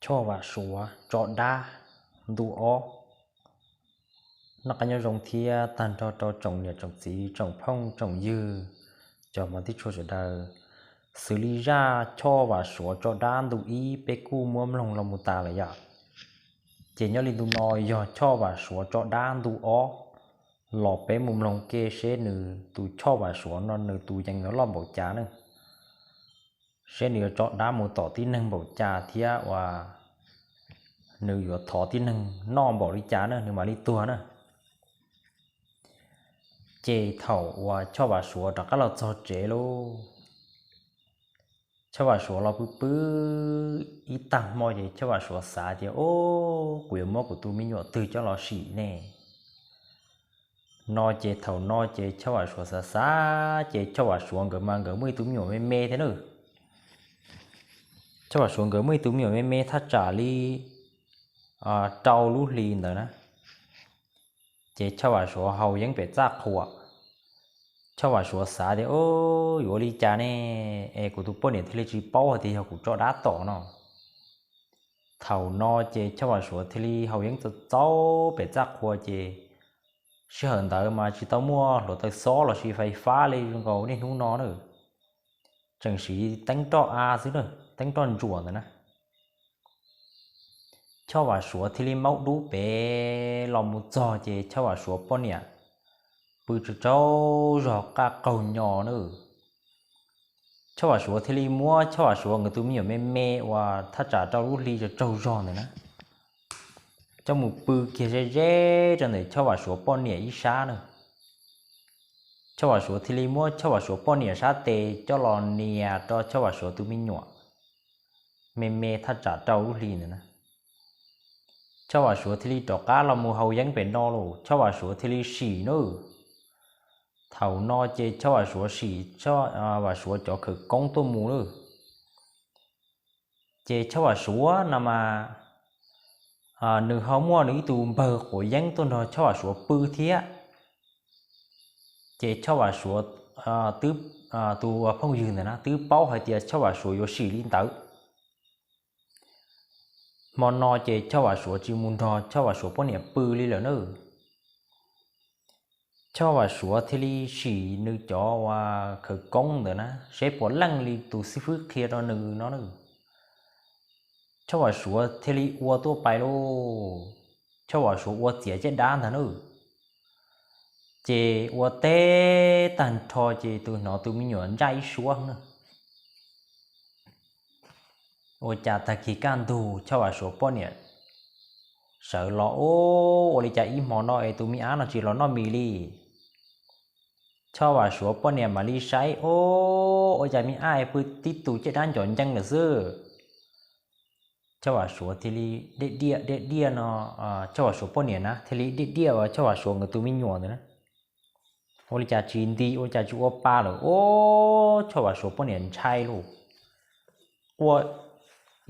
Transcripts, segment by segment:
Choj Vam Suav tso dab ntu ob. Noj qab nyob zoo thiab tag nrho rau tsoom niam tsoom txiv tsoom phooj tsoom ywg, cov hmov tib tshua sawv daws. Xws li zaj Choj Vam Suav tso dab ntu ib peb kuj muab mloog los mus tas lawm yom. Ces nyob li ntu no yog Choj Vam Suav tso dab ntu ob, los peb mus mloog ke seb nws tus Choj Vam Suav no nws tus yees yuav loj npaum cas ne, seb nws yuav tso dab mus tom tib neeg npaum cas thiab uas nws yuav thov tib neeg noj npaum li cas na nws mam li tuag na. Ces thaum uas Choj Vam Suav rov qab los txog tsev lauj, Choj Vam Suav los pw pw ib tag hmo ces Choj Vam Suav xav tias, Ub, kuv yuav muab kuv tus me nyuam twg coj los sim ne? No ces thaum no ces Choj Vam Suav xav xav ces Choj Vam Suav nkawd mas nkawd muaj ib tug me nyuam me me thiab na. Choj Vam Suav nkawd muaj ib tug me nyuam me me thaj tsam li rau lub hli ntawd na. Ces Choj Vam Suav haus yeeb pem txaj qhua. Choj Vam Suav xav tias, Ub, yuav ua li cas ne es kuv tus poj niam thiaj li tsis paub hais tias yog kuv tso dab tom no? Thaum no ces Choj Vam Suav thiaj li haus yeeb txaus txaus pem txaj qhua ces sij hawm ntawd mas tsis tau muaj hluav taws xob lossis fais fab li zoo nkaus niaj hnub no na, tseem siv teeb roj av xwb na, teeb roj ntsuam ntawd na. Choj Vam Suav thiaj li maub dub pem los mus txog ces Choj Vam Suav poj niam pw tsaug tsaug zog qaj qaug nyo na. Choj Vam Suav thiaj li muab Choj Vam Suav nkawd tus me nyuam me me uas thaj tsam rau lub hli tsaug tsaug zog ntawd na coj mus pw kiag ze ze rau ntawm Choj Vam Suav poj niam ib sab na. Choj Vam Suav thiaj li muab Choj Vam Suav poj niam sab tes coj los nias rau Choj Vam Suav tus me nyuam me me thaj tsam rau lub hli ntawd na. Choj Vam Suav thiaj li rov qab los mus haus yeeb pem no los Choj Vam Suav thiaj li sim na. Thaum no ces Choj Vam Suav sim, Choj Vam Suav cov khawv koob tuaj mus lawm. Ces Choj Vam Suav no mas nws ho muaj nws ib tug npawg quav yeeb tuaj nrog Choj Vam Suav pw thiab. Ces Choj Vam Suav, tus phooj ywg ntawd na twb paub hais tias Choj Vam Suav yuav sim li ntawd. Hmo no ces Choj Vam Suav tsis mus nrog Choj Vam Suav poj niam pw li lawm na. Choj Vam Suav thiaj li sim nws cov uas khawv koob ntawd na seb puas leej li tus xib fwb qhia rau nws no na. Choj Vam Suav thiaj li ua tuaj pais lauj. Choj Vam Suav ua txiav caj dab ntag na. Ces ua teb tag nrho ces tus hnov tus me nyuam ntsaj ib suab na. Ua cas tag kis kaj ntug Choj Vam Suav poj niam sawv los, Ub, ua li cas ib hmo no es tus me ab no tsis los noj mis li? Choj Vam Suav poj niam mam li saib, Ub, ua cas me ab es pw tib tus caj dab ncov ncees lawm xwb. Choj Vam Suav thiaj li diaj diaj diaj diaj no, Choj Vam Suav poj niam na thiaj li diaj diaj uas Choj Vam Suav nkawd tus me nyuam ntawd na. Ua li cas tsis nti, ua li cas tsis ua pa lawm, Ub, Choj Vam Suav poj niam ntshai lauj. Quaj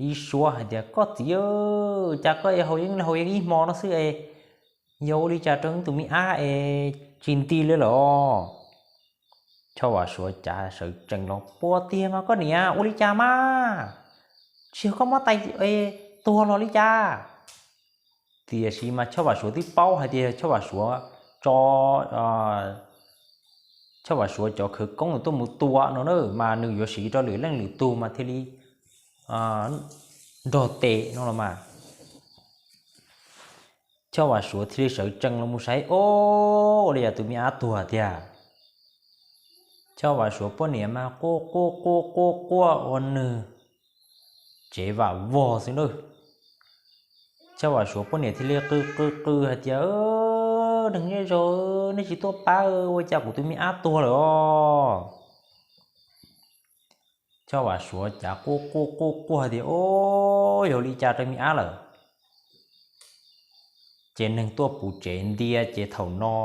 ib suab hais tias, Koj txiv, cas koj haus yeeb haus yeeb ib hmo no xwb es yog ua li cas rau tus me ab es tsis nti li lawm os? Choj Vam Suav cav sawv tsees los, Puas tiag mas koj niam, ua li cas mas? Tsis yog koj muab tais tuag los li cas? Tiam sis mas Choj Vam Suav twb paub hais tias Choj Vam Suav tso, Choj Vam Suav cov khawv koob tuaj mus tua no na mas nws yuav siv rau lwm leej lwm tug mas thiaj li nrog tes no los mas. Choj Vam Suav thiaj li sawv tsees los mus saib, Ob, ua li cas tus me ab tuag tiag? Choj Vam Suav poj niam mas quaj quaj quaj quaj quaj ua nws tsev vam vog xwb na. Choj Vam Suav poj niam thiaj li qw qw qw hais tias, Neeg zej zog, nej tsis tuaj pab, ua cas kuv tus me ab tuag lawm os? Choj Vam Suav cav quaj quaj quaj quaj hais tias, Ob, yog li cas rau me ab lawm? Ces neeg tuaj puv tsev ntiag ces thaum no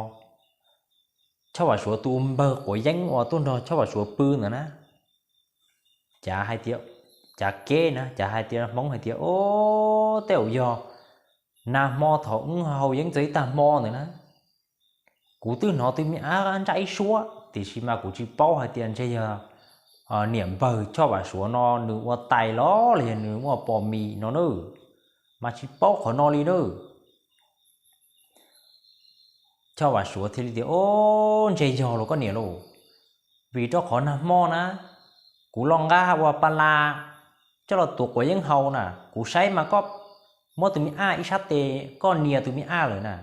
Choj Vam Suav tus npawg quav yeeb uas tuaj nrog Choj Vam Suav pw ntawd na, cav hais tias, cav keb na, cav hais tias Hmoob hais tias, Ob, tej zaum yog nag hmo thaum wb haus yeeb txog ib tag hmo ntawd na, kuv twb hnov tus me ab ntsaj ib suab, tiam sis mas kuv tsis paub hais tias ntshe yog niam npawg Choj Vam Suav no nws ua tais los los yog nws muaj pos mis no na, mas tsis paub qhov no li na. Choj Vam Suav thiaj li tias, Ob, ntshe yog los koj niam lauj, vim rau qhov nag hmo na kuv los nqa ua pa las coj los tuav quav yeeb haus na, kuv saib mas koj muab tus me aj ib sab tes koj nias tus me aj lawm na,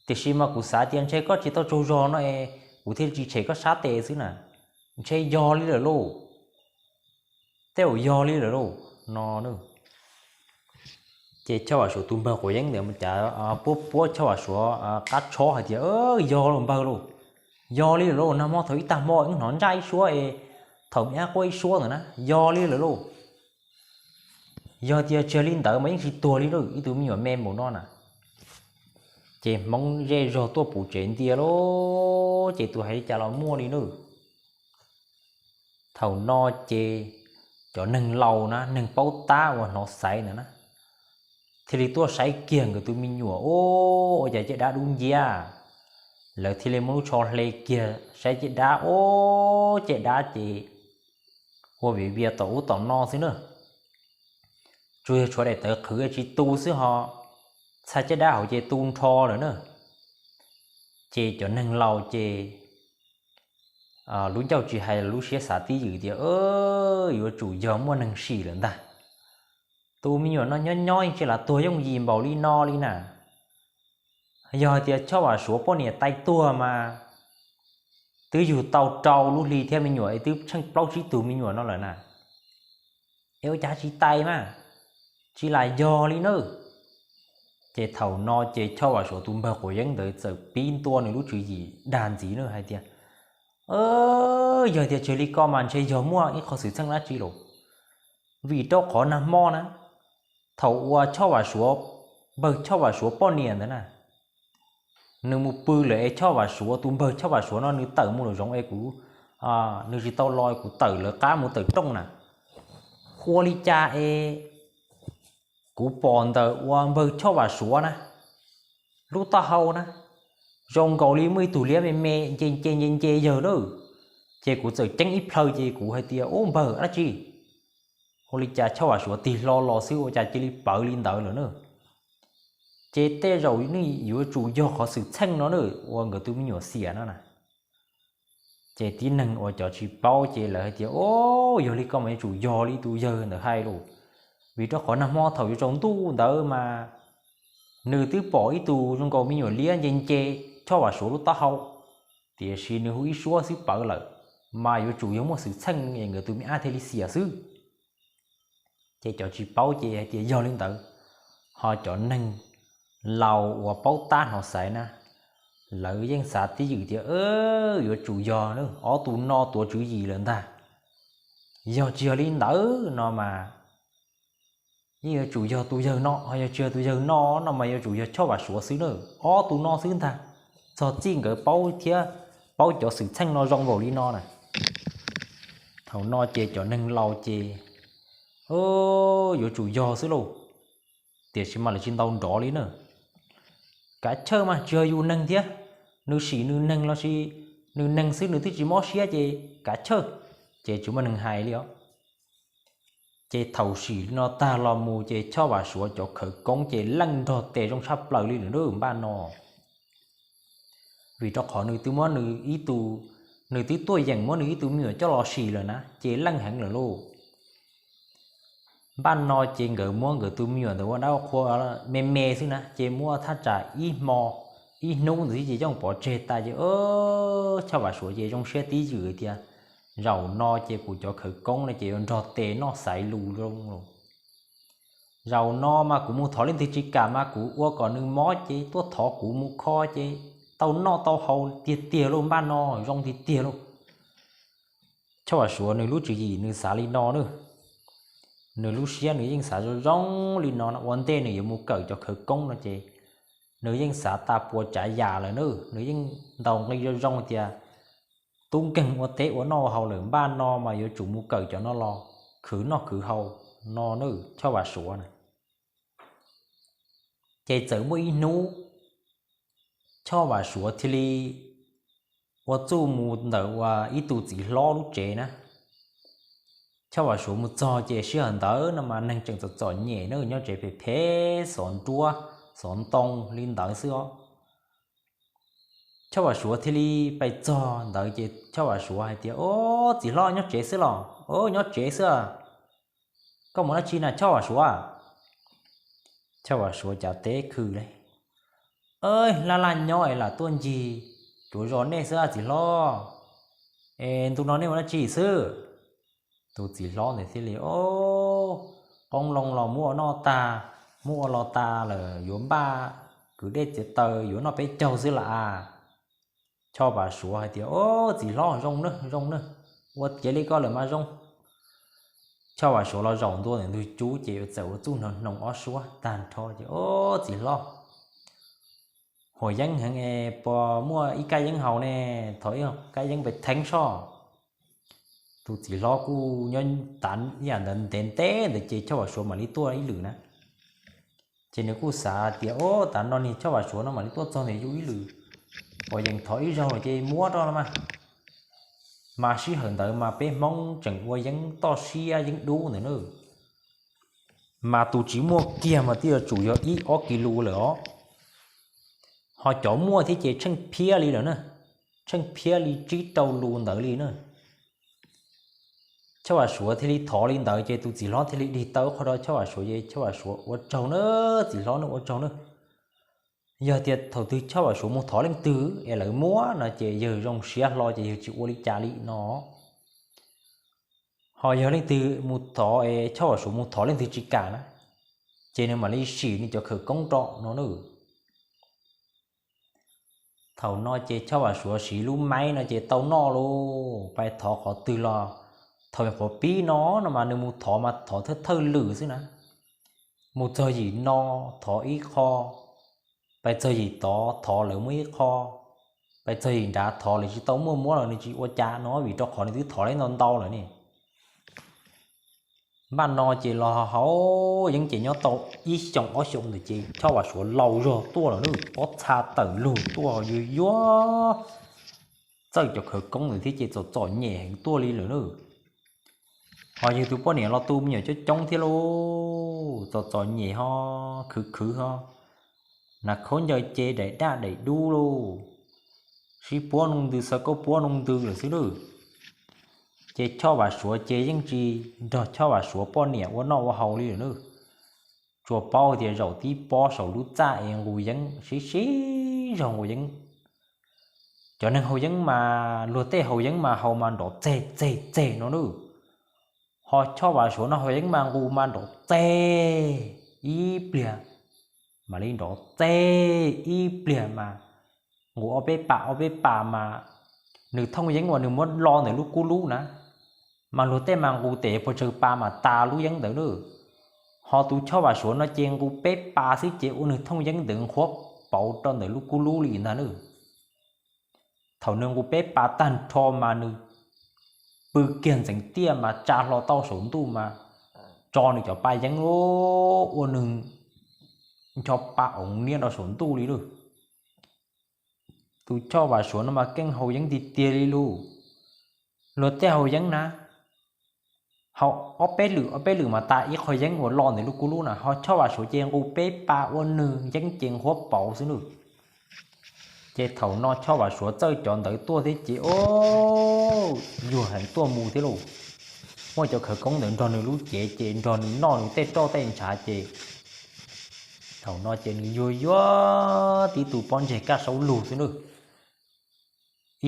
tiam sis mas kuv xav tias ntshe koj tsis tau tsaug zog no es kuv thiaj tsis tshem koj sab tes xwb na, ntshe yog li lawm lauj, tej zaum yog li lawm lauj no. Ces Choj Vam Suav tus npawg quav yeeb ntawd ua cas puab puab Choj Vam Suav qab tshob hais tias, Yog lauj npawg lauj, yog li lawm lauj, nag hmo thaum ib tag hmo wb hnov ntsaj ib suab es thaum me ab quaj ib suab ntawd na, yog li lawm lauj. Yog tias tsis yog li ntawd mas yeej tsis tuag li lauj, ib tug me nyuam me npaum no na. Ces Hmoob zej zog tuaj pum tsev ntiag lauj, ces tus hais li cas los muaj li na. Thaum no ces cov neeg laus na, neeg paub tab uas hnov xaiv ntawd na, thiaj li tuaj saib kiag nkawd tus me nyuam, Ub, ua cas caj dab dub nciab? Lawv thiaj li muab lub tsho hle kiag saib caj dab, Ub, caj dab ces ua viv vias tom ub tom no xwb na, tsuas yog tshuav daim tawv qhwv tsis tu xwb ho, txhaj caj dab hauv ces tu nrho lawm na. Ces cov neeg laus ces lub ncauj tsis hais los lub siab xav tib ywm tias yuav tsum yog muaj neeg sim lawm ntag. Tus me nyuam no nyob nyob yeej tsis lam tuag yooj yim npaum li no li na. Yog hais tias Choj Vam Suav poj niam tais tuag mas twb yug tau rau lub hli thiab me nyuam es twb tsheej plaub tsib tug me nyuam no lawm na. Es ua cas tsis tais mas, tsis lam yog li na. Ces thaum no ces Choj Vam Suav tus npawg quav yeeb ntawd txawm pib ntua nws lub tswv yim dag ntxiv na hais tias, Yog tias tsis yog li ko mas ntshe yog muaj ib qho xwm txheej dab tsi los, vim rau qhov nag hmo na, thaum uas Choj Vam Suav, npawg Choj Vam Suav poj niam ntawd na, nws mus pw lawm es Choj Vam Suav tus npawg Choj Vam Suav no nws tawm mus lawm zoov es kuv, nws tsis tau los es kuv tawm lawv qab mus tawm rooj na. Ua li cas es kuv pom ntawm uas npawg Choj Vam Suav na, lub taub hau na, zoo nkaus li muaj ib tug liab me me nce nce nce nce yawg na. Ces kuv txawm ceeb ib plhaw ces kuv hais tias, Ub, npawg, dab tsi? Ua li cas Choj Vam Suav tig hlo los xwb ua cas cia li pawv li ntawd lawm na. Ces tej zaum nej yuav tsum yog qhov xwm txheej no na, uas nkawd tus me nyuam xiam no na. Ces tib neeg uas cov tsis paub ces lawv hais tias, Ob, yog li ko mas yuav tsum yog li tus yawg ntawd hais lauj, vim rau qhov nag hmo thaum yuav tsaus ntuj ntawd mas nws twb pom ib tug zoo nkaus me nyuam liab nce nce Choj Vam Suav lub taub hau, tiam sis nws hu ib suab xwb pawv lawm, mas yuav tsum yog muaj xwm txheej es nkawd tus me ab thiaj li xiam xwb. Ces cov tsis paub ces hais tias yog li ntawd, ho cov neeg laus uas paub tab hnov xaiv na, lawv yeej xav tib ywm tias yuav tsum yog ob tug no tuav tswv yim lawm ntag. Yog tsis yog li ntawd no mas yeej yuav tsum yog tus yawg no, ho yog tsis yog tus yawg no no mas yuav tsum yog Choj Vam Suav xwb na, ob tug no xwb ntag. Txog txij nkawd paub thiab paub cov xwm txheej no zoo npaum li no na. Thaum no ces cov neeg laus ces yuav tsum yog xwb lauj, tiam sis mas lawv tsis ntau nrov li na. Kav chawj mas tsis yog yus neeg thiab, nws sim nws neeg los sis nws neeg xwb nws twb tsis mob siab ces kav chawj, ces tsis muaj neeg hais li os. Ces thaum sim li no tag los mus ces Choj Vam Suav cov khawv koob ces leej nrog tes zoo tshaj plaws li lawm npaj no. Vim rau qhov nws twb muab nws ib tug, nws twb tuaj yeem muab nws ib tug me nyuam coj los sim lawm na ces leej heev lawm lauj. Npaj no ces nkawd muab nkawd tus me nyuam ntawd ua dab ua qhua me me xwb na ces muab thaj tsam ib hmo, ib hnub ntawd xwb ces coj pov tseg tas ces Choj Vam Suav ces zoo siab tib ywm tias, Zaum no ces kuv cov khawv koob no ces yuav nrog tes noj xaiv lus zoo lauj. Zaum no mas kuv mus thov leej twg tsis kam mas kuv ua kom nws mob ces tuaj thov kuv mus kho ces tau noj tau haus tiag tiag lauj, npaj no zoo tiag tiag lauj. Choj Vam Suav nws lub tswv yim nws xav li no na, nws lub siab nws yeej xav zoo zoo li no, ua ntej nws yuav mus kawm cov khawv koob no ces nws yeej xav tas puas tsav yam lawm na, nws yeej ntaus nqi zoo zoo tias tub nkeeg ua teb ua noj ua haus lawm, npaj no mas yuav tsum mus kawm cov no los khwv noj khwv haus no na, Choj Vam Suav na. Ces txawm muaj ib hnub Choj Vam Suav thiaj li ua txuj mus ntawm uas ib tug txiv hlob lub tsev na, Choj Vam Suav mus txog ces sij hawm ntawd no mas neeg tseem txom txom nyem na, nyob tsev phem phem, xov nruab xov ntoo li ntawd xwb os. Choj Vam Suav thiaj li pais txog ntawd ces Choj Vam Suav hais tias, Ob, txiv hlob nyob tsev xwb los? Ob, nyob tsev xwb. Koj mus dab tsi na Choj Vam Suav? Choj Vam Suav cav teb khw le, Laj laj nyob es lam tuaj ncig cuav zos nej xwb txiv hlob. Es ntu no nej ua dab tsi xwb? Tus txiv hlob ntawd thiaj li, Qoob loo los muab ua noj tag, muab ua los tas lawm yuav npaj kwv dej txiav taws yuav noj peb caug xwb las as. Choj Vam Suav hais tias, Ob, txiv hlob zoo na, zoo na, ua tiav li koj lawm mas zoo. Choj Vam Suav los zaum ntua ntawm ntug cub ces txawm ua txuj hnoos hnoos ob suab tag nrho ces, Ob, txiv hlob, haus yeeb heev es puas muaj ib kab yeeb haus ne? Thov ib kab yeeb pes theeb soj. Tus txiv hlob kuj nyob tav ib yam ntawd ntev ntev ntawd ces Choj Vam Suav mam li tuaj ib lwm na. Ces nws kuj xav tias, Ob, tav no niag Choj Vam Suav no mam li tuaj txog ntawm yus ib lwm, puas yeem thov ib zaug lawm ces muab rau no mas. Mas sij hawm ntawd mas peb Hmoob tseem ua yeeb toj siab yeeb dub ntawd na. Mas tus tsis muaj kiag mas twb yuav tsum yog ib ob kis lus lawm os. Ho cov muaj thiab ces tsheej phiab li lawm na, tsheej phiab li tsib rau lus ntawd li na. Choj Vam Suav thiaj li thov li ntawd ces tus txiv hlob thiaj li dig tau qhov rau Choj Vam Suav ces Choj Vam Suav ua tsaug na, txiv hlob nej ua tsaug na. Yog tias thaum twg Choj Vam Suav mus thov leej twg es lawv muab no ces yawg zoo siab hlo ces yawg tsis ua li cas li no. Ho yog leej twg mus thov es Choj Vam Suav mus thov leej twg tsis kam na, ces nws mam li sim nws cov khawv koob rau no na. Thaum no ces Choj Vam Suav siv lub maib no ces tau noj lauj, pais thov qhov twg los, thaum qhuav pib no no mas nws mus thov mas thov thawj thawj lwm xwb na. Mus txog yim no thov ib qho, pais txog yim tod thov lawv muaj ib qho, pais txog yim nrad thov lawv tsis tau muaj muab los nws tsis ua cas no vim rau qhov nws twb thov lawv ntau ntau lawm ne. Npaj no ces los haus yeeb ces nyob tau ib xyoos ob xyoos ntawd ces Choj Vam Suav laus zog tuaj lawm na, pob txha tawm lug tuaj yuag yuag, txawj cov khawv koob ntawd thiab ces txom txom nyem heev tuaj li lawm na. Ho yog tus poj niam los tu me nyuam coob coob thiab lauj, txom txom nyem ho khwv khwv ho, hnav khaub ncaws ces daim daj daim dub lauj, sib puab noo ntws xaws kauj puab noo ntws lawm xwb lauj. Ces Choj Vam Suav ces yeej tsis nrog Choj Vam Suav poj niam ua noj ua haus li lawm na. Tsuas paub tias zaum tib pob saum lub txaj es nqus yeeb sib sib zog nqus yeeb. Cov neeg haus yeeb mas luag tej haus yeeb mas haus mas nrov txeg txeg txeg no na. Ho Choj Vam Suav no haus yeeb mas nqus mas nrov txeg ib pliag, mam li nrov txeg ib pliag mas nqus ob peb pas ob peb pas mas nws thooj yeeb uas nws muab lo ntawm lub kub lub na, mas luag tej mas nqus tes puag tsawg pas mas tas lub yeeb ntawd na. Ho tus Choj Vam Suav no ces nqus peb pas xwb ces ua nws thooj yeeb ntawd nqhuab pauv rau ntawm lub kub lub li ntag na. Thaum nws nqus peb pas tag nrho mas nws pw kiag ntxeev tiaj mas tsa hlo tau saum ntuj mas tso nws cov pa yeeb ua nws ncho pa oov niab rau saum ntuj li lauj. Tus Choj Vam Suav no mas keej haus yeeb tiag tiag li lauj. Luag tej haus yeeb na, haus ob peb lwm ob peb lwm mas tas ib qho yeeb uas lo ntawm lub kub lub na, ho Choj Vam Suav ces nqus peb pas ua nws yeeb ces nqhuab pauv xwb lauj. Ces thaum no Choj Vam Suav txawj cov ntawd tuaj thiab ces, o, yuag heev tuaj mus thiab lauj. Muaj cov khawv koob ntawd nrog nws lub cev ces nrog nws noj nws tej roj tej ntshav ces thaum no ces nws yuag yuag tib tug pob ntseg kaj saub lug xwb lauj.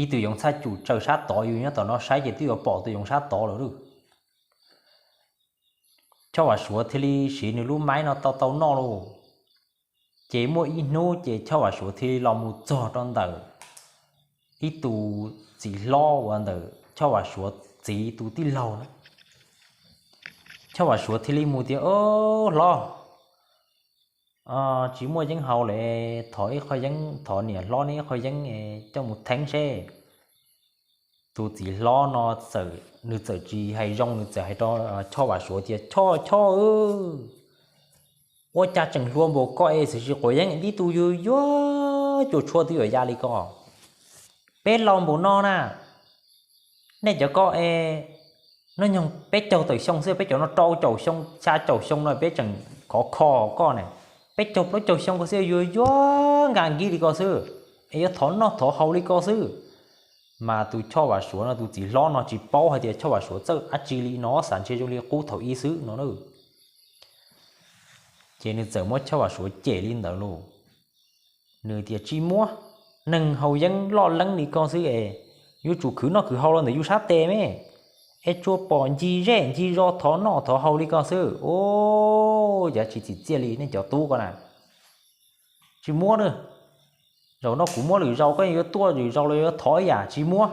Ib tug yoov txhaj cum tsaws sab tod, yus nyob tom no saib ces twb yuav pom tus yoov sab tod lawm lauj. Choj Vam Suav thiaj li siv nws lub maib no tau tau noj lauj. Ces muaj ib hnub ces Choj Vam Suav thiaj li los mus txog rau ntawm ib tus txiv hlob uas ntawm Choj Vam Suav txiv tus tij laug na. Choj Vam Suav thiaj li mus tias, Hlob, tsis muaj yeeb haus lawm, thov ib qho yeeb, thov niam hlob neb ib qho yeeb coj mus theeb seb. Tus txiv hlob no nws txawm tsis hais zoo, nws txawm hais rau Choj Vam Suav tias, Choj, Choj, ua cas tseem hluas npaum ko es txawm tsis quav yeeb, tib tug yuag yuag cuam tshuam twb yuav ya li ko. Peb laus npaum no na, nej cov ko es Hnub nyoog peb caug tawm xyoo xwb, peb cov no rau caum xyoo xya caum xyoo no peb tseem khov kho koj ne. Peb caug plaub caug xyoo ko xwb yuav yuav nka nkib li ko xwb, es yuav thov noj thov haus li ko xwb. Mas tus Choj Vam Suav no tus txiv hlob no tsis paub hais tias Choj Vam Suav txawj dab tsi li no, xav ntshe zoo li qub thaum ub xwb no na. Ces nws txawm muab Choj Vam Suav cem li ntawd lauj. Nws tias tsis muab, neeg haus yeeb loj leeb li koj xwb es yuav tsum khwv noj khwv haus los ntawm yus sab tes me, es tsuas pom ncig zej ncig zos thov noj thov haus li koj xwb. Ua cas tsis txim txiaj li nej cov tub ko na. Tsis muab na, zaum no kuv muab lwm zaus, koj yuav tuaj lwm zaus los yuav thov ib yam tsis muab.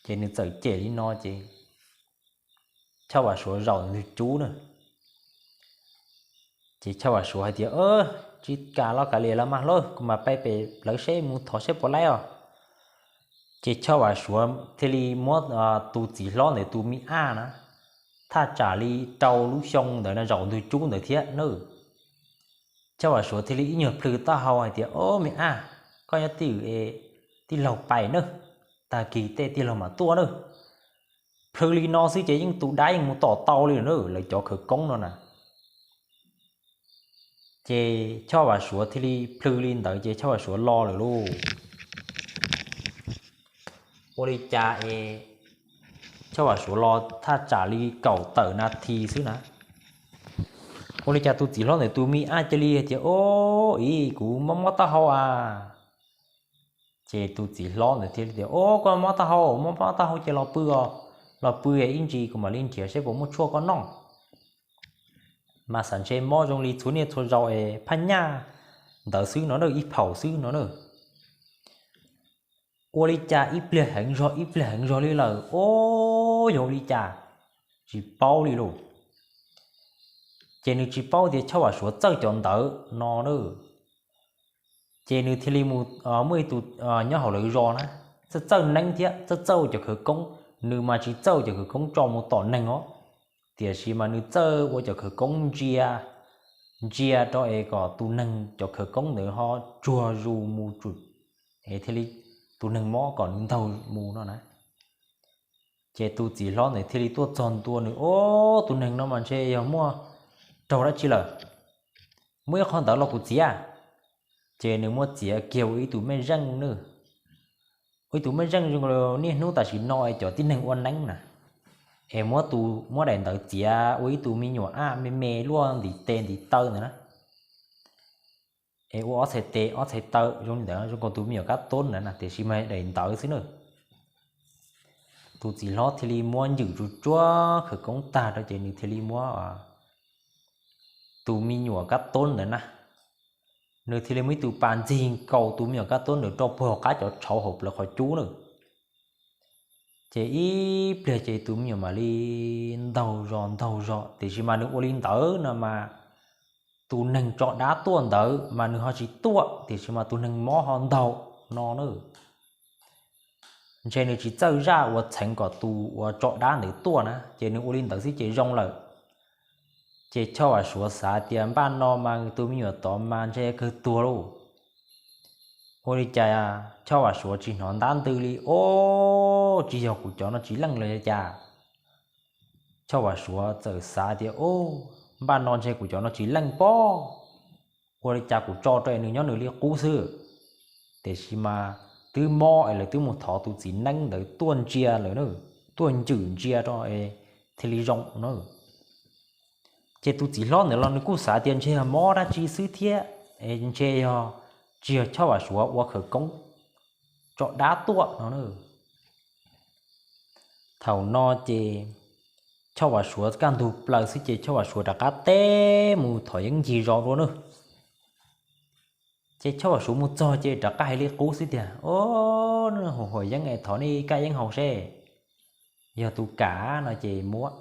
Ces nws txawm cem li no ces Choj Vam Suav zaum ntug cub na. Ces Choj Vam Suav hais tias, tsis kam los kav liam los mas hlob, kuv mam pais pem lawv seb mus thov seb puas laib os. Ces Choj Vam Suav thiaj li muab tus txiv hlob ntawd tus me ab na, thaj tsam li rau lub xyoo ntawd no zaum ntug cub ntawd thiab na. Choj Vam Suav thiaj li ib nyuag plhws taub hau hais tias, o me ab, koj nyob twj ywm es tij laug pais na, tag kis tej tij laug mam tuaj na. Plhws li no xwb ces yeej tus dab yeej mus tom tau li lawm na, lawv cov khawv koob no na. Ces Choj Vam Suav thiaj li plhws li ntawd ces Choj Vam Suav los lawm lauj. Ua li cas es Choj Vam Suav los thaj tsam li kaum tawm nas this xwb na, ua li cas tus txiv hlob ntawd tus me ab cia li hais tias, o, ib, kuv mob mob taub hau a. Ces tus txiv hlob ntawd thiaj li tias, o, koj mob taub hau, mob mob taub hau ces los pw os, los pw ib ntsis kuv mam li nrhiav seb puas muaj tshuaj koj noj. Mas xav ntshe mob zoo li txhua niaj txhua zaus es phaj nyaj ntawd xwb no na, ib phaum xwb no na. Ua li cas ib pliag heev zog ib pliag heev zog li lawm, o, yog ua li cas, tsis paub li lauj. Ces nws tsis paub tias Choj Vam Suav txawj cov ntawd no na. Ces nws thiaj li mus, muaj ib tug nyob hauv lawv zos na, txawj txawj neeb thiab txawj txawj ua cov khawv koob. Nws mas tsis txawj ua cov khawv koob tso mus tom neeg os, tiam sis mas nws txawj ua cov khawv koob ntsia, ntsia rau es kom tus neeg cov khawv koob ntawd ho tsuag zus mus tsum, es thiaj li tus neeg mob kom nws ntaug mus no na. Ces tus txiv hlob ntawd thiaj li tuaj txog ntua nws, o, tus neeg no mas ntshe yog muaj raug dab tsi lawm, muaj ib qho ntawd los kuv txiav. Ces nws muab txiav kiag ua ib tug mej zeej na, ua ib tug mej zeej zoo niaj hnub tam sim no es cov tib neeg ua neeb na, es muab tus, muab daim ntawv txiav ua ib tug me nyuam ab me me luaj ntiv tes ntiv taw ntawd na, es ua ob txhais tes ob txhais taw zoo li ntawd zoo nkaus tus me nyuam kab tub ntawd na, tiam sis mas daim ntawv xwb na. Tus txiv hlob thiaj li muab ncwm tsuag tsuag khawv koob tag rau ces nws thiaj li muab tus me nyuam kab tub ntawd na, nws thiaj li muab ib tug pas ntxig nkaus tus me nyuam kab tub ntawd rau puag qab cov tshauv hauv plawv qhov cub na. Ces ib pliag ces tus me nyuam mam li ntaug zog ntaug zog, tiam sis mas nws ua li ntawd no mas tus neeg tso dab tuaj ntawd mas nws ho tsis tuaj, tiam sis mas tus neeg mob ho ntaug no na. Ntshe nws tsis txawj zaj uas txheev kom tus uas tso dab ntawd tuaj na, ces nws ua li ntawd xwb ces zoo lawm. Ces Choj Vam Suav xav tias npaj no mas tus me nyuam tod mas ntshe kawg tuag lauj. Ua li cas Choj Vam Suav tsis hnov ntab ntws li, o, tsis yog kuv cov no tsis leej los yog cas? Choj Vam Suav txawm xav tias, o, npaj no ntshe kuv cov no tsis leej pob, ua li cas kuv tso rau es nws nyob nws li qub xwb. Tiam sis mas twb mob es lawv twb mus thov tus txiv neeb ntawd tuaj ntsia lawm na, tuaj ncwm ntsia rau es thiaj li zoo na. Ces tus txiv hlob ntawd los nws kuj xav tias ntshe yog mob dab tsi xwb thiab, es ntshe yog tsis yog Choj Vam Suav ua khawv koob tso dab tuaj no na. Thaum no ces Choj Vam Suav kaj ntug plaws xwb ces Choj Vam Suav rov qab teb mus thov yeeb ncig zos dua na. Ces Choj Vam Suav mus txog ces rov qab hais li qub xwb tias, o, neb hu huam yeeb es thov nej kaj yeeb haus seb, yog tus kam no ces muab,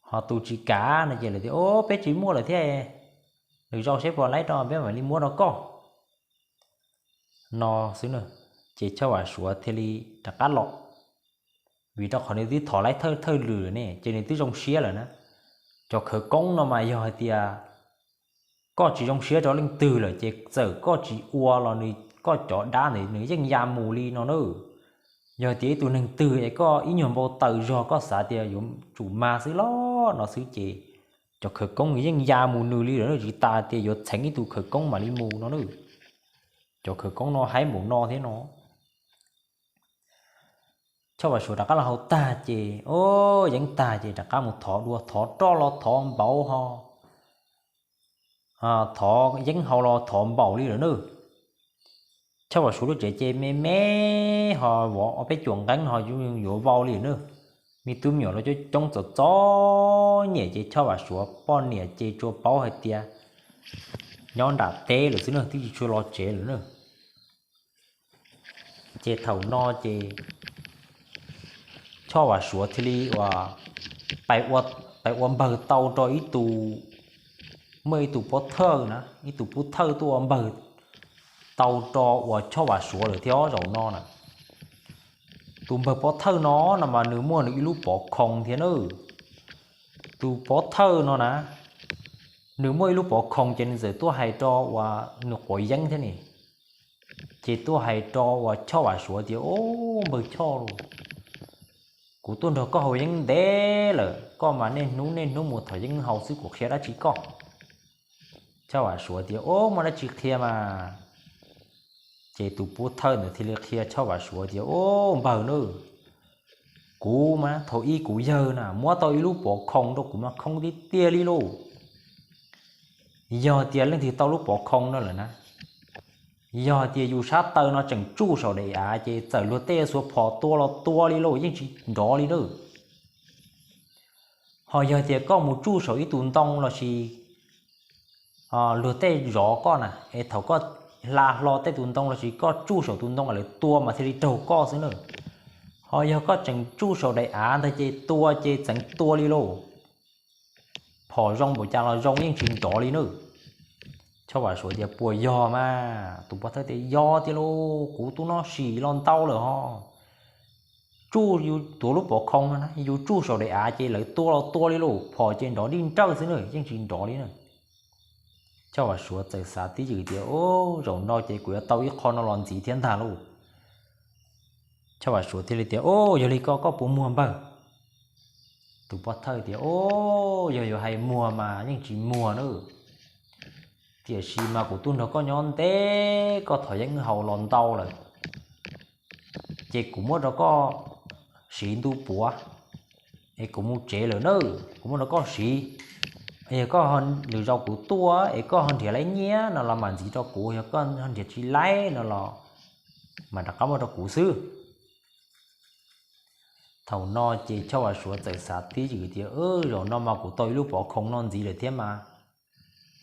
ho tus tsis kam no ces lawv tias, o, peb tsis muaj lawm thiab, lwm zaus seb puas laib rau peb mam li muab rau koj no xwb na. Ces Choj Vam Suav thiaj li rov qab los, vim rau qhov nws twb thov laib thawj thawj lwm ne ces nws twb zoo siab lawm na. Cov khawv koob no mas yog hais tias koj tsis zoo siab rau leej twg lawm ces txawm koj tsis ua los nws, koj cov dab ntawd nws yeej ya mus li no na. Yog tias ib tug neeg twg es koj ib nyuag npau taws zog koj xav tias yuav tsum mag xwb los no xwb ces cov khawv koob yeej ya mus nws li lawm, tsis tas tias yuav txheev ib tug khawv koob mam li mus no na. Cov khawv koob no haib npaum no thiab no. Choj Vam Suav rov qab los hau tag ces, o, yeeb tag ces rov qab mus thov dua, thov roj los thov npaum ho, thov yeeb hau los thov npaum li lawm na. Choj Vam Suav lub tsev ces me me ho vov ob peb cuam nqeeb ho yuav vau li lawm na. Me tub me nyuam los coob coob txom txom nyem ces Choj Vam Suav poj niam ces tsuas paub hais tias nyob nram teb lawm xwb na, twb tsis tshua los tsev lawm na. Ces thaum no ces Choj Vam Suav thiaj li uas pais ua npawg tau rau ib tug, muaj ib tug pov thawj na, ib tug pov thawj tuaj ua npawg tau rau uas Choj Vam Suav lawm thiab zaum no na. Tus npawg pov thawj no no mas nws muaj nws ib lub pov khoo thiab na. Tus pov thawj no na, nws muaj ib lub pov khoo ces nws txawm tuaj hais rau uas nws quav yeeb thiab ne, ces tuaj hais rau uas Choj Vam Suav tias, o, npawg Choj lauj, kuv tuaj nrog koj haus yeeb ntev lawm, koj mas niaj hnub niaj hnub mus thov yeeb haus xwb, kuv qhia dab tsi koj? Choj Vam Suav tias, o, muaj dab tsi qhia mas. Ces tus pov thawj ntawd thiaj li qhia Choj Vam Suav tias, o, npawg na, kuv mas thaum ub kuv yawg na muab tau ib lub pov khoo rau kuv mas khoo tiag tiag li lauj. Yog tias leej twg tau lub pov khoo no lawm na, yog tias yus sab taw no tseem tsuj saum daim av ces txawm luag tej xuav phom tua los tua li lauj, yeej tsis nrov li na. Ho yog tias koj mus tsuj saum ib tug ntoo lossis luag tej zov koj na, es thaum koj hla hlo tej tus ntoo lossis koj tsuj saum tus ntoo lawv tua mas thiaj li raug koj xwb na. Ho yog koj tseem tsuj saum daim av ntag ces tua ces txeev tua li lauj. Phom zoo npaum cas los zoo yeej tsis nrov li na. Choj Vam Suav tias, puas yog mas? Tus pov thawj tias, yog tiag lauj, kuv tus no sim los ntau lawm ho. Tsuj yus tuav lub pov khoo no na, yus tsuj saum daim av ces lawv tua los tua li lauj, phom ces nrov nrij nrawj xwb na, yeej tsis nrov li na. Choj Vam Suav txawm xav tib ywm tias, o, zaum no ces kuv yuav tau ib qho no los ntxiv thiab ntag lauj. Choj Vam Suav thiaj li tias, o, yog li ko koj puas muag npawg? Tus pov thawj tias, o, yog yuav hais muag mas yeej tsis muag na. Tiam sis mas kuv tuaj nrog koj nyob ntev, koj thov yeeb haus los ntau lawm, ces kuv muab rau koj siv ntu puav es kuv mus tsev lawm na, kuv muab rau koj siv. Yog koj, lwm zaus kuv tuaj es koj ho nrhiav laib nyiaj no los mam ntxiv rau kuv, yog koj ho nrhiav tsis laib no los mam rov qab muab rau kuv xwb. Thaum no ces Choj Vam Suav txawm xav tib ywm tias, zaum no mas kuv tau ib lub pov khoo no ntxiv lawm thiab mas,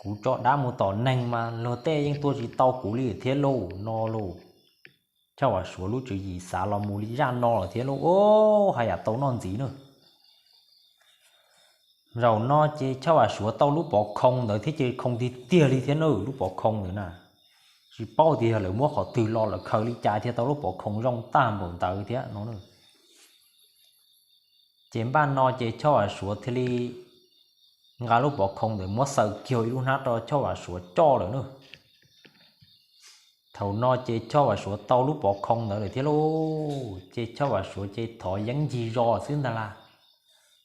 kuv tso dab mus tom neeg mas luag tej yeej tua tsis tau kuv li thiab lauj no lauj. Choj Vam Suav lub tswv yim xav los mus li zaj no lawm thiab lauj, o, haj yam tau noj ntxiv na. Zaum no ces Choj Vam Suav tau lub pov khoo ntawd thiab ces khoo tiag tiag li thiab na, lub pov khoo ntawd na. Tsis paub tias yog lawv muab qhov twg los lawv khaws li cas thiaj tau lub pov khoo zoo tag npaum ntawd thiab no. Ces npaj no ces Choj Vam Suav thiaj li nqa lub pov khoo ntawd muab xaws kiag ib lub hnab rau Choj Vam Suav coj lawm na. Thaum no ces Choj Vam Suav tau lub pov khoo ntawd lawm thiab lauj, ces Choj Vam Suav ces thov yeeb ncig zos xwb ntag las.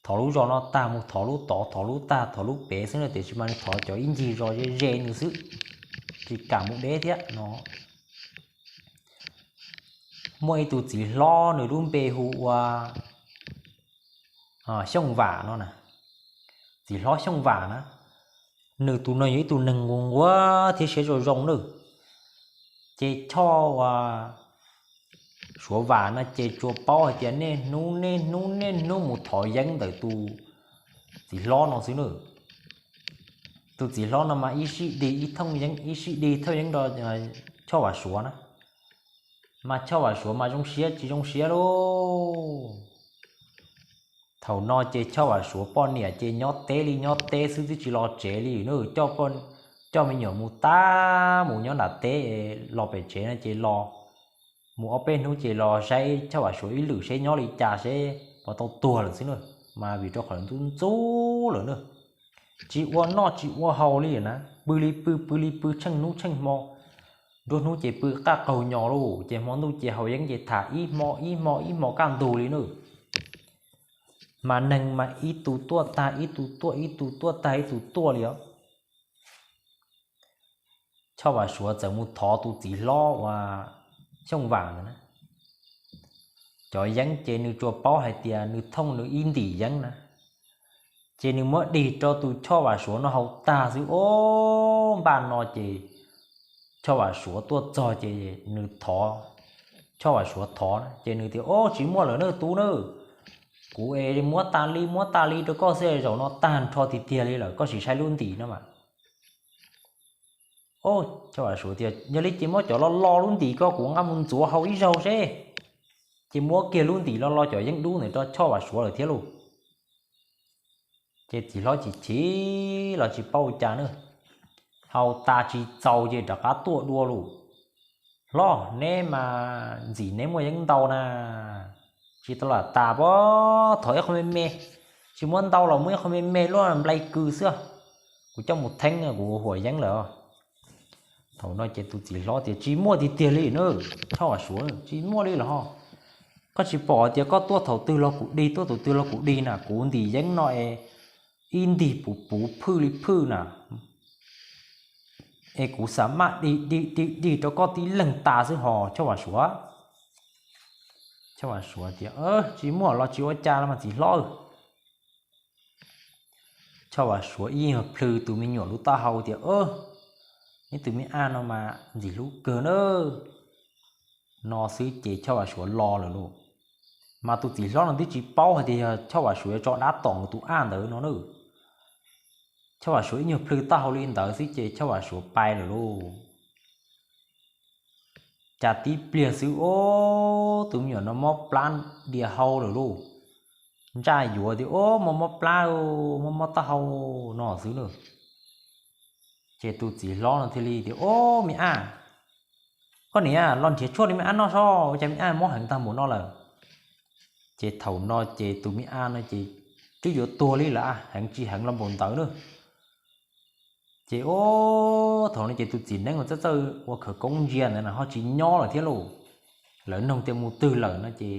Thov lub zos no tag mus thov lub tod, thov lub tag thov lub pem xwb na, tiam sis mas nws thov cov ib ncig zos ze ze nws xwb, tsis kam mus deb thiab no. Muaj ib tug txiv hlob nws lub npe hu ua Xyooj Vam no na. Txiv hlob Xyooj Vam na, nws tus no yog ib tug neeg nquag nquag thiab siab zoo zoo na. Ces Choj Vam Suav Vam no ces tsuas paub hais tias niaj hnub niaj hnub niaj hnub mus thov yeeb ntawm tus txiv hlob no xwb na. Tus txiv hlob no mas ib sij dig ib thooj yeeb, ib sij dig thooj yeeb rau Choj Vam Suav na, mas Choj Vam Suav mas zoo siab tsis zoo siab lauj. Thaum no ces Choj Vam Suav poj niam ces nyob teb li nyob teb xwb twb tsis los tsev li na, coj me nyuam mus tag mus nyob nram teb, los pem tsev no ces los mus ob peb hnub ces los saib Choj Vam Suav ib lwm seb nyob li cas seb puas tau tuag lawm xwb na, mas vim rau qhov ntxub ntxub lawm na. Tsis ua noj tsis ua haus li na, pw li pw pw li pw tsheej hnub tsheej hmo. Nruab hnub ces pw qaj qaug nyo lauj, ces hmo ntuj ces haus yeeb ces tham ib hmo ib hmo ib hmo kaj ntug li nawb. Mas neeg mas ib tug tuaj tag ib tug tuaj, ib tug tuaj tag ib tug tuaj li os. Choj Vam Suav txawm mus thov tus txiv hlob uas Xyooj Vam ntawd na. Cov yeeb ces nws tsuas paub hais tias nws thooj nws ib ntim yeeb na, ces nws muab dig rau tus Choj Vam Suav no haus tag xwb os. Npaj no ces Choj Vam Suav tuaj txog ces nws thov, Choj Vam Suav thov na, ces nws tias, Ob, tsis muaj lawm nawb tub nawb, kuv es muab tas li muab tas li rau koj xwb, zaum no tag nrho tiag tiag li lawm, koj sim saib lub ntim no mas. Choj Vam Suav tias, Yog li ces muab cov lo lo lub ntim ko kuv nqa mus ntxuav haus ib zaug seb. Ces muab kiag lub ntim lo lo cov yeeb dub ntawd rau Choj Vam Suav lawm thiab lauj. Ces txiv hlob chim chim los tsis paub ua cas na, haus tas tsis txaus ces rov qab tuaj dua lauj. Hlob, neb mas ntxim neb muaj yeeb ntau na, tsis tau lam tas pob, thov ib qho me me, tsis muab ntau los muab ib qho me me luaj nplai kws xwb, kuv coj mus theeb kuv huam yeeb lawm. Thaum no ces tus txiv hlob tias, Tsis muaj tiag tiag li na, Choj Vam Suav, tsis muaj li los ho. Koj tsis pom tias koj tuaj thaum twg los kuv dig, tuaj thaum twg los kuv dig na, kuv ntim yeeb no es ib ntim puv puv phwj li phwj na, es kuv xav maj dig dig dig dig rau koj tib leeg tas xwb ho Choj Vam Suav. Choj Vam Suav tias, Tsis muaj los tsis ua cas los mas txiv hlob. Choj Vam Suav ib nyuag plhws tus me nyuam lub taub hau tias, Neb tus me ab no mas ntxim hlub kawg na. No xwb ces Choj Vam Suav los lawm lauj. Mas tus txiv hlob no twb tsis paub hais tias yog Choj Vam Suav yuav tso dab tom nws tus ab ntawd no na. Choj Vam Suav ib nyuag plhws taub hau li ntawd xwb ces Choj Vam Suav pais lawm lauj. Cas tib pliag xwb, ob, tus me nyuam no mob plab dias hau lawm lauj. Ntsaj yuav tias, Ob, mob mob plab, mob mob taub hau, no xwb na. Ces tus txiv hlob no thiaj li tias, Ob, me ab, koj niam, los nrhiav tshuaj li me ab noj soj, ua cas me ab mob heev tag npaum no lawm? Ces thaum no ces tus me ab no ces twb yuav tuag li lawm, heev tsis heev los npaum ntawd na. Ces ob, thaum no ces tus txiv neeb uas txawj txawj ua khawv koob ntsia ntawd na ho tsis nyob lawm thiab lauj. Lawv noog tias mus twg lawm no ces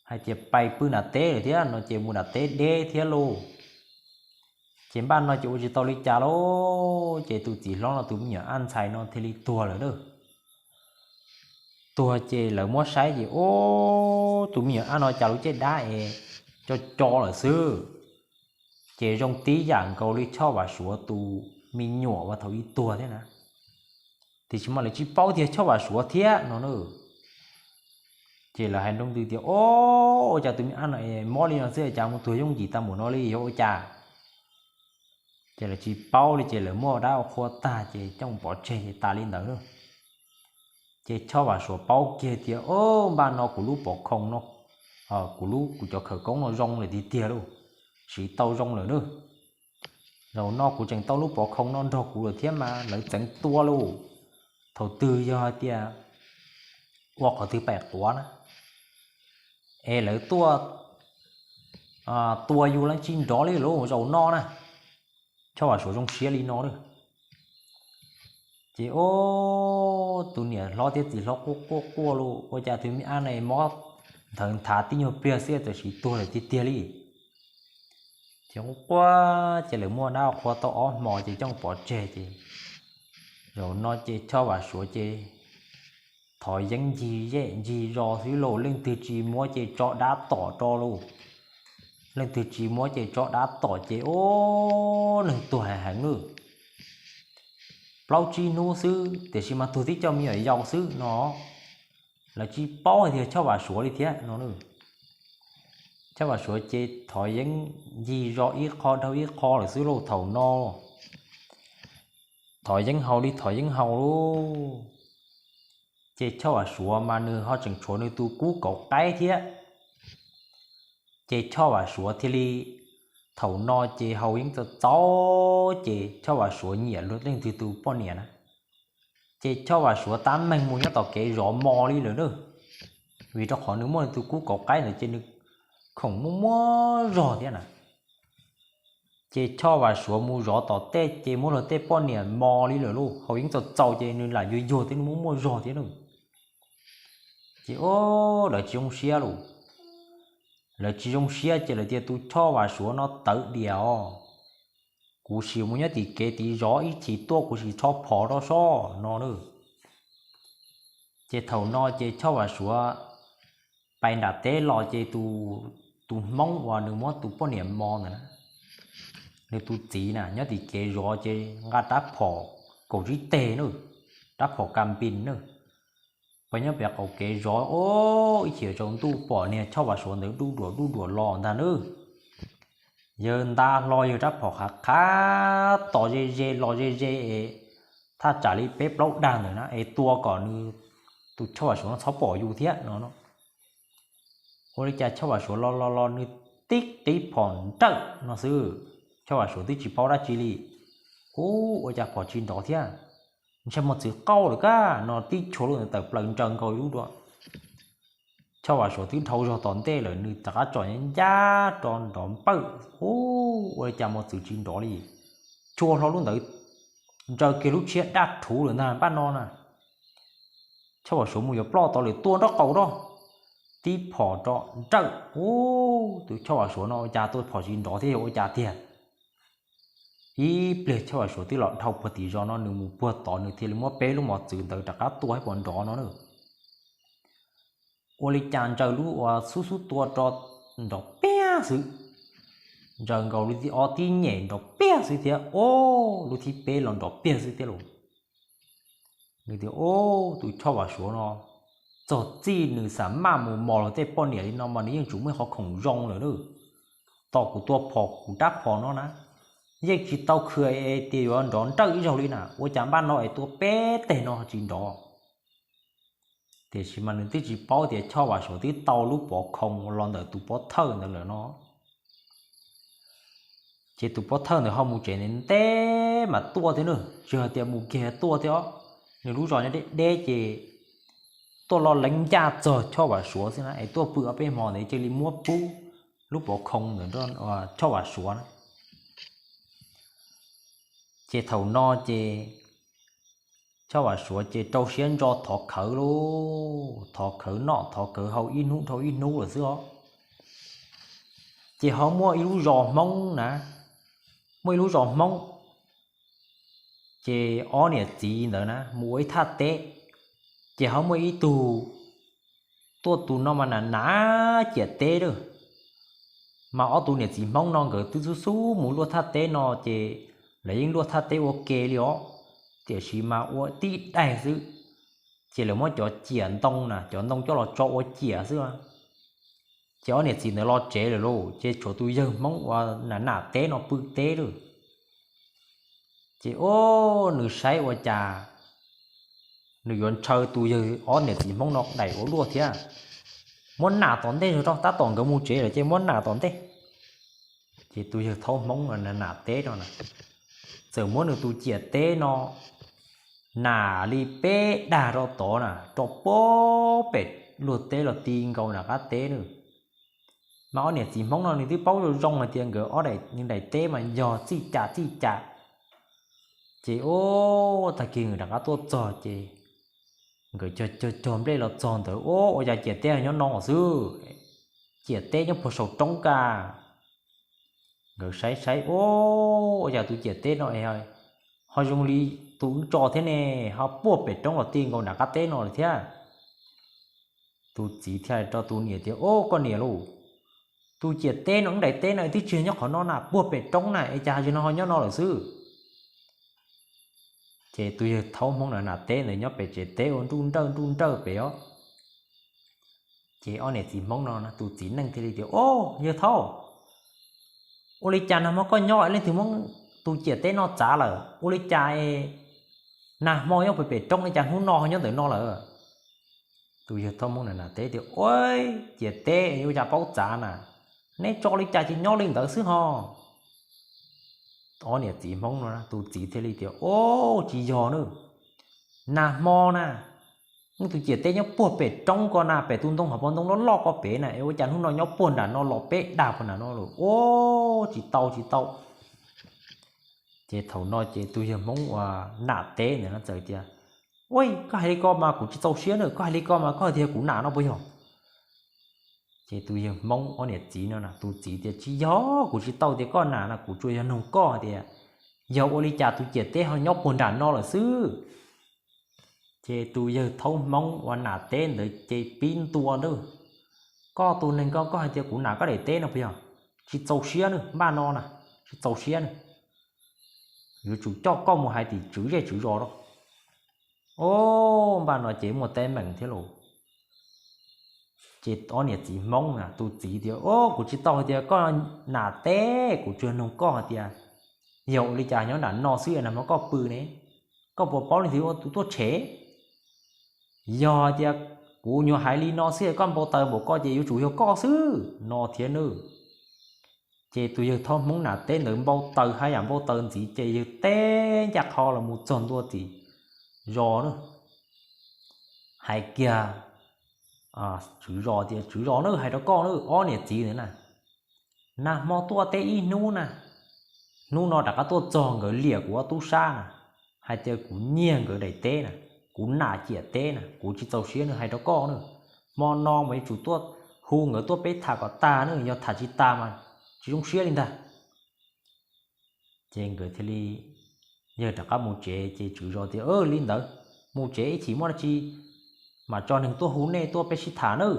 hais tias pais pw nram teb lawm thiab no ces mus nram teb deb thiab lauj. Ces npaj no ces ua tsis tau li cas lauj, ces tus txiv hlob no tus me nyuam ab ntxhais no thiaj li tuag lawm na. Tuag ces lawv muab saib ces, Ob, tus me nyuam ab no cas lub caj dab es co co lawm xwb, ces zoo tib yam nkaus li Choj Vam Suav tus me nyuam uas thaum ub tuag thiab na, tiam sis mas lawv tsis paub tias Choj Vam Suav thiab no na. Ces lawv hais nroo ntws tias, Ob, ua cas tus me ab no es mob li no xwb cas mus tuag yooj yim tag npaum no li, yog ua cas? Ces lawv tsis paub li ces lawv muab dab ua qhua tag ces coj pov tseg ces tas li ntawd lauj. Ces Choj Vam Suav paub kiag tias, Ob, npaj no kuv lub pov khoo no, kuv lub, kuv cov khawv koob no zoo lawm tiag tiag lauj, siv tau zoo lawm na. Zaum no kuv tseem tau lub pov khoo no nrog kuv lawm thiab mas lawv txeev tua lauj. Thaum twg yog hais tias ua qhov twg pem quav na, es lawv tuaj tua yus leej tsis nrov li lauj zaum no na. Choj Vam Suav zoo siab li no lauj. Ces ob, tus niam hlob thiab txiv hlob quaj quaj quaj lauj, ua cas tus me ab no mob nthawv nthav tib nyuag pliag xwb tam sim tuag lawm tiag tiag li. Ces quaj quaj ces lawv muab dab qhua tau ob hmo ces coj pov tseg ces zaum no ces Choj Vam Suav ces thov yeeb ncig zej ncig zos xwb lauj, leej twg tsis muab ces tso dab tom rau lauj. Leej twg tsis muab ces tso dab tom ces ob, neeg tuag heev heev lauj. Plaub tsib hnub xwb tiam sis mas tuag tib co me nyuam yaus xwb no. Lawv tsis paub hais tias Choj Vam Suav li thiab no. Choj Vam Suav ces thov yeeb ncig zos ib qho dhau ib qho lawm xwb lauj thaum no. Thov yeeb haus li thov yeeb haus lauj. Ces Choj Vam Suav mas nws ho tseem tshuav nws tus kub kauv qaib thiab. Ces Choj Vam Suav thiaj li, thaum no ces haus yeeb txaus txaus ces Choj Vam Suav nyiam luag leej twg tus poj niam na. Ces Choj Vam Suav tab meeg mus nyob tom kev zov mos li lawm na, vim rau qhov nws muaj nws tus kub kauv qaib ntawd ces nws khoom muaj muaj zog thiab na. Ces Choj Vam Suav mus zov tom tej ces muab luag tej poj niam mos li lawm lauj, haus yeeb txaus txaus ces nws lam yuag yuag thiab nws muaj muaj zog thiab lauj. Ces o, lawv tsis zoo siab lauj. Lawv tsis zoo siab ces lawv tias tus Choj Vam Suav no tawv diam os, kuv sim mus nyob tim kev tid zov ib chim tuaj kuv sim rho phom rau sob no na. Ces thaum no ces Choj Vam Suav pais nram teb los ces tus Hmoob uas nws muab tus poj niam mos ntawd na, nws tus txiv na nyob tim kev zov ces nqa rab phom kaum tsib teg na, rab phom ka npis na, pab nyob pem qaum kev zov o, ib chim tsaus ntuj pom niag Choj Vam Suav ntawd duj duam duj duam los ntag na. Yawg nta hlo yawg rab phom qhav qhav tos ze ze los ze ze es thaj tsam li peb plaub dag ntawd na es tua kom nws, tus Choj Vam Suav no txhob pom yus thiab no. Ua li cas Choj Vam Suav los los los nws tib qib phom nrawj no xwb, Choj Vam Suav twb tsis paub dab tsi li. Ub, ua cas phom tsis nrov thiab, ntshai mos txwv qaug lawm kag no, tib chua lub ntawd tawm plaws ntsaws nkaus ib lub dua. Choj Vam Suav twb dhau zog tom ntej lawm nws rov qab tsom ncaj rov nrov npawj, ub, ua li cas mos txwv tsis nrov li. Chua hlo lub ntawd ntsaws kiag lub tshiab daj rhuv lawm ntag npaj no na. Choj Vam Suav mus yuav ploj tod lawm tua nraub qaum rau, tib phom rov nrawj, ub, tus Choj Vam Suav no ua cas tua phom tsis nrov thiab yog ua cas tiag. Ib pliag Choj Vam Suav twb los dhau puag tim zos no nws mus puag tod nws thiaj li muab peb lub mos txwv ntawd rov qab tua ib puas nrov no na. Ua li cas ntsaws lub uas xub xub tua rov nrov piag xwb, ntsaws nkaus lub thib ob tib nyem nrov piag xwb thiab, o, lub thib peb los nrov piag xwb thiab lauj. Nws tias, ub, tus Choj Vam Suav no txog txij nws xam maj mus mos luag tej poj niam li no mas nws yeej tsum muaj qhov khoom zoo lawm na. Tos kuv tua phom kuv rab phom no na, yeej tsis tau khwv es tias yuav nrov nrawj ib zaug li na, ua cas npaj no es tua peb teg no tsis nrov. Tiam sis mas nws twb tsis paub tias Choj Vam Suav twb tau lub pov khoo los ntawm tus pov thawj ntawd lawm no. Ces tus pov thawj ntawd ho mus tsev ntev mas tuaj thiab na, tsis hais tias mus kiag tuaj thiab os. Nws lub zos nyob deb deb ces tuaj los lees ncaj txog Choj Vam Suav xwb na, es tuaj pw ob peb hmo ntawd cia li muab pub lub pov khoo ntawd Choj Vam Suav na. Ces thaum no ces Choj Vam Suav ces rau siab ntso thov khawv lauj, thov khawv noj thov khawv haus ib hnub dhau ib hnub lawm xwb os. Ces ho muaj ib lub zos Hmoob na, muaj ib lub zos Hmoob, ces ob niam txiv ntawd na mus ua ib thaj teb, ces ho muaj ib tug tuaj, tus no mas na na ciam teb lawm. Mas ob tug niam txiv Hmoob no nkawd twb xub xub mus luaj thaj teb no ces lawv yeej luaj thaj teb ua ke li os, tiam sis mas ua tib daig xwb, ces lawv muab cov ciam ntoo na, cov ntoo coj los tso ua ciam xwb. Ces ob niam txiv ntawd los tsev lawm lauj, ces tshuav tus yawg Hmoob uas na nam teb no pw teb lawm. Ces o, nws saib ua cas nws yuav ntshaw tus yawg ob niam txiv Hmoob no daim ua luaj thiab, muab nam tom ntej zog rau, tab tom nkawd mus tsev lawm ces muab nam tom ntej. Ces tus yawg thaub Hmoob na nam teb no na, txawm muab nws tus ciam teb no nam li peb dag rau tod na, rau puag pem luag teb los ti nkaus nram qab teb na. Mas ob niam txiv Hmoob no nws twb paub zoo zoo hais tias nkawd ob daim teb mas yog txij cas txij cas. Ces o, tag kis nkawd rov qab tuaj txog ces nkawd cog cog nplej los txog ntawd, o, ua cas ciam teb nyob no xwb, ciam teb nyob puag saum roob ka. Nkawd saib saib, o, ua cas tus ciam teb no ho zoo li tus wb tso thiab ne, ho puag pem roob los ti nkaus nram qab teb no lawm thiab. Tus txiv thiaj rau tus niam tias, o, koj niam lauj, tus ciam teb no wb daim teb no twb tsis nyob qhov no na, puag pem roob na, es cas zaum no ho nyob no lawm xwb. Ces tus yawg thaub Hmoob na nam teb ntawd nyob pem tsev teb ua nruj nrawj nruj nrawj pem os. Ces ob niam txiv Hmoob no tus txiv neej thiaj li tias, o, yawg thaub, ua li cas nag hmo koj nyob leej twg muab tus ciam teb no txav lawm, ua li cas nag hmo nyob pem pem roob li cas hnub no ho nyob ntawm no lawm? Tus yawg thaub Hmoob na nam teb tias, o, ciam teb yuav ua cas paub txav na, neb tso li cas ces nyob li ntawd xwb ho. Ob niam txiv Hmoob no tus txiv thiaj li tias, o, tsis yog na, nag hmo na, wb tus ciam teb nyob puag pem roob ko na, pem tus ntoo hauv paus ntoo loj loj ko pem na, es ua cas hnub no nyob puag nram no los peb dag puag nram no lawm, o, tsis tau tsis tau. Ces thaum no ces tus yawg Hmoob uas nam teb ntawd no txawm tias, Ua, koj hais li ko mas kuv tsis txaus siab na, koj hais li ko mas koj tias kuv nam no puas yog? Ces tus yawg Hmoob ob niam txiv no na, tus txiv tias, Tsis yog, kuv tsis tau tias koj nam no, kuv tsuas yog noog koj tias yog ua li cas tus ciam teb ho nyob puag nram no lawm xwb. Ces tus yawg thaub Hmoob uas nam teb ntawd ces pib ntua na, Koj tus neeg ko, koj hais tias kuv nam koj daim teb no puas yog? Tsis txaus siab na, npaj no na, tsis txaus siab na. Yuav tsum coj koj mus hais tim tswv zej tswv zos no. Os, npaj no ces muaj teeb meem thiab lauj. Ces ob niam txiv Hmoob na, tus txiv tias, Os, kuv tsis tau hais tias koj nam teb, kuv tsuas noog koj hais tias yog ua li cas nyob nram no xwb es nag hmo koj pw ne, koj puas paub leej twg ua tus tuaj tshev? Yog hais tias kuv nyuam hais li no xwb es koj npau taws npaum ko ces yuav tsum yog koj xwb no thiab nawb. Ces tus yawg thaub Hmoob nam teb ntawd npau taws haj yam npau taws ntxiv ces yawg teb ncaj qho los mus txog ntua tim zos na, hais kiag tswv zos tias, Tswv zos na, hais rau koj na, ob niam txiv ntawd na, nag hmo tuaj teb ib hnub na, hnub no rov qab tuaj txog nkawd liam kuv ob tub sab na, hais tias kuv nyiag nkawd daim teb na, kuv nam ciam teb na, kuv tsis txaus siab na, hais rau koj na. Hmo no mas yuav tsum tuaj hu nkawd tuaj peb tham kom tag na, yog tham tsis tag mas tsis zoo siab li ntag. Ces nkawd thiaj li, yawg rov qab mus tsev ces tswv zos tias, Li ntawd, mus tsev, ib chim muaj dab tsi mam tso neeg tuaj hu nej tuaj peb sib tham nawb.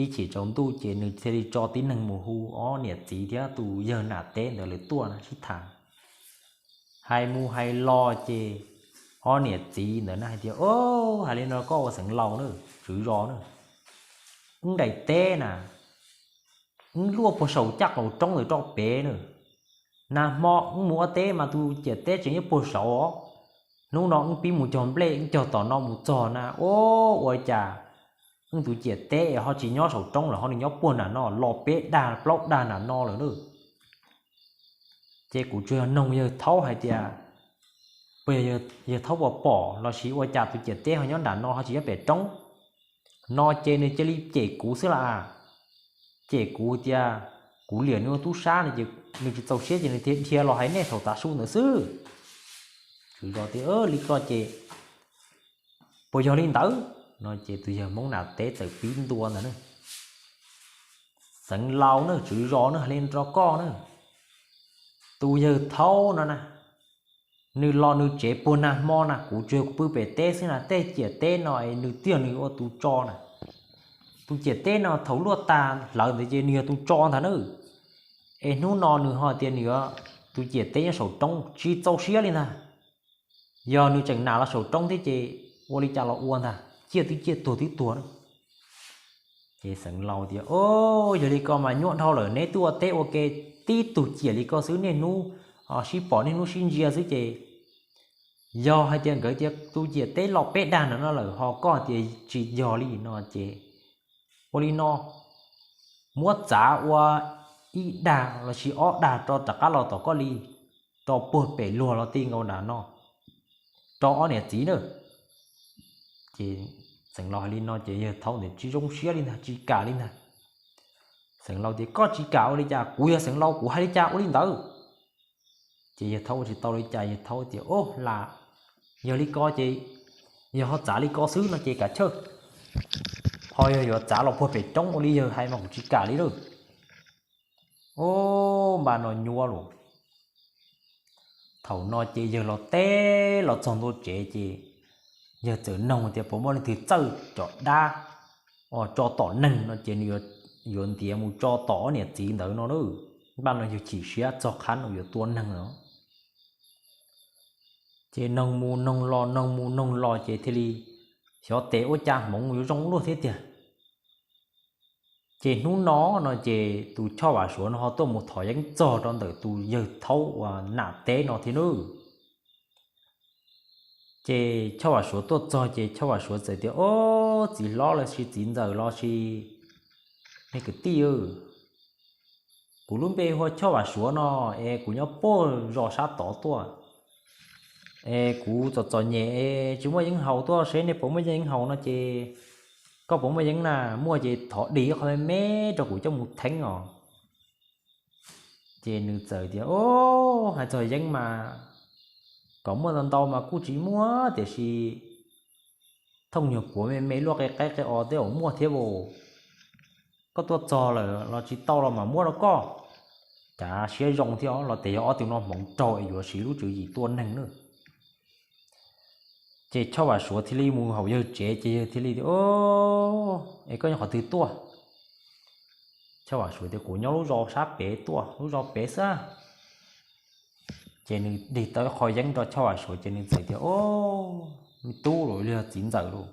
Ib chim tsaus ntuj ces nws thiaj li tso tib neeg mus hu ob niam txiv thiab tus yawg nam teb ntawd lawv tuaj na sib tham. Hais mus hais los ces ob niam txiv ntawd na hais tias, Os, hais li no koj ua xeev laus na, tswv zos na, wb daim teb na, wb luaj puag saum caj qaum roob ntawd rau pem na. Nag hmo wb mus ua teb mas tus ciam teb tseem nyob puag saud. Hnub no wb pib mus cog nplej, wb cog tom no mus txog na, ua cas wb tus ciam teb ho tsis nyob saum roob lawm, ho nws nyob puag nram no los peb dag plaub dag nram no lawm na. Ces kuv tsuas yog noog yawg thaub hais tias, puas yog yawg thaub puas pom lossis ua cas tus ciam teb ho nyob nram no ho tsis nyob pem roob no ces nws cia li cem kuv xwb las. Cem kuv tias kuv liam nws ua tub sab no ces nws tsis txaus siab ces nws thiaj dhia los hais nej thaum tav su ntawd xwb. Tswv zos tias, Li ko ces puas yog li ntawd no ces tus yawg Hmoob nam teb txawm pib ntua ntawd na, Xeev laus na, tswv zos na, hais li rau koj na, tus yawg thaub no na, nws los nws tsev puag nag hmo na, kuv tsuas yog kuv pw pem teb xwb na, tej ciam teb no es nws twb yog nws ua tus tso na. Tus ciam teb no thaum luaj tag hlawv ntawd ces nws yog tus tso ntag na. Es hnub no nws ho tias nws yog tus ciam teb nyob saum roob, tsis txaus siab li ntag. Yog nws tseem nam los saum roob thiab ces ua li cas los ua ntag, ciaj twb ciaj tuag twb tuag na. Ces xeev laus tias, Os, yog li ko mas nyuaj dhau lawm, neb twb ua teb ua ke tib tug ciam li ko xwb, niaj hnub sib pom niaj hnub sib ntsia xwb ces yog hais tias nkawd tias tus ciam teb los peb dag nram no lawm ho koj tias tsis yog li no ces ua li no, muab txav ua ib dag lossis ob dag rov qab los tom koj li, rau puag pem luag los ti nkaus nram no rau ob niam txiv na. Ces xeev laus hais li no ces yawg thaub ntawd tsis zoo siab li ntag, tsis kam li ntag. Xeev laus tias, Koj tsis kam ua li cas, kuv yog xeev laus kuv hais li cas ua li ntawd. Ces yawg thaub ua tsis tau li cas, yawg thaub tias, Os, lam yog li ko ces yog ho txav li ko xwb no ces kam chawj, ho yog yuav txav los puag pem roob ua li yawg hais mas kuv tsis kam li lawm. Os, npaj no nyuaj lawm. Thaum no ces yawg los teb los txog ntua tsev ces yawg txawm noog tias puas muaj leej twg txawj cov dab tso tom neeg no ces nws yuav ntiav mus tso tom ob niam txiv ntawd no na. Npaj no yawg chim siab txog qhov uas yuav tua neeg no. Ces noog mus noog los noog mus noog los ces thiaj li xyov tes ua cas hmoov yuav zoo luaj thiab tiag. Ces hnub no no ces tus Choj Vam Suav no ho tuaj mus thov yeeb txog rau ntawm tus yawg thaub uas nam teb no thiab nawb. Ces Choj Vam Suav tuaj txog ces Choj Vam Suav txawm tias, Os, txiv hlob lossis txiv ntxawm lossis nej kwv tij, kuv lub npe hu ua Choj Vam Suav no, es kuv nyob puag zos sab tod tuaj, es kuv txom txom nyem es tsis muaj yeeb haus tuaj seb nej puas muaj yeeb haus no ces koj puas muaj yeeb na, muaj ces thov dim qho me me rau kuv coj mus theeb os. Ces nws txawm tias, O, hais txog yeeb mas kom muaj ntau ntau mas kuj tsis muaj, tiam sis thooj nyuag puav me me luaj qe qaib qe os tej zaum muaj thiab as. Koj tuaj txog lawm los tsis tau los mam muab rau koj. Cav siab zoo thiab os, los tes yog ob tug no hmoov raug es yuav siv lub tswv yim tua neeg na. Ces Choj Vam Suav thiaj li mus hauv yawg tsev, ces yawg thiaj li tias, Es koj nyob qhov twg tuaj? Choj Vam Suav tias, Kuv nyob lub zos sab pem tuaj, lub zos pem xwb. Ces nws dig tau ib qho yeeb rau Choj Vam Suav, ces nws txawm tias, O, me tub los yog txiv ntxawm lauj,